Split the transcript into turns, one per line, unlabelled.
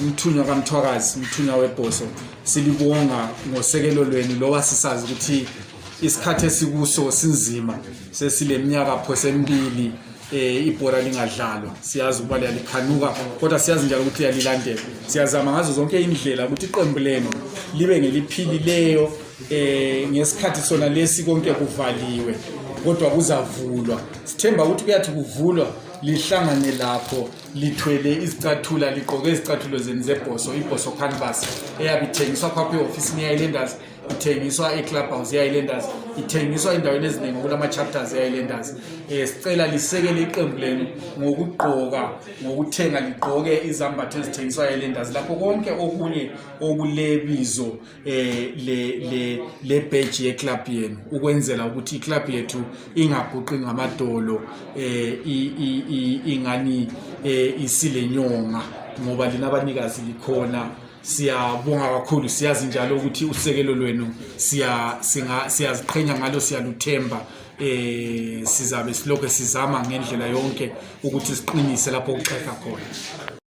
umthunywa kaMthwakazi, umthunywa weBhoso, silibonga ngosekelo lwenu loba sisazi ukuthi isikhathi esikuso sinzima, sesileminyaka phose emibili ibhola lingadlalwa. Siyazi ukuba liyalikhanuka, kodwa siyazi njalo ukuthi liyalilandela. Siyazama ngazo zonke indlela ukuthi iqembu lenu libe ngeliphilileyo ngesikhathi sona lesi konke kuvaliwe, kodwa kuzavulwa. Sithemba ukuthi kuyathi kuvulwa lihlangane lapho lithwele izicathulo, ligqoke izicathulo zenu zeBhoso, iBhoso canvas eyabe ithengiswa phapha e-ofisini ye-Highlanders, ithengiswa eClubhouse ye-Highlanders, ithengiswa endaweni eziningi kulama-chapters ye-Highlanders. Sicela lisekele iqembu lenu ngokugqoka, ngokuthenga ligqoke izambatho ezithengiswa e-Highlanders, lapho konke okunye okulebizo le-badge ye-club yenu, ukwenzela ukuthi i-club yethu ingabhuqi ngamadolo ingani isilenyonga, ngoba lina abanikazi likhona. Siyabonga kakhulu, siyazi njalo ukuthi usekelo lwenu siyaziqhenya ngalo, siyaluthemba. Sizabe silokho sizama ngendlela yonke ukuthi siqinise lapho kuxega khona.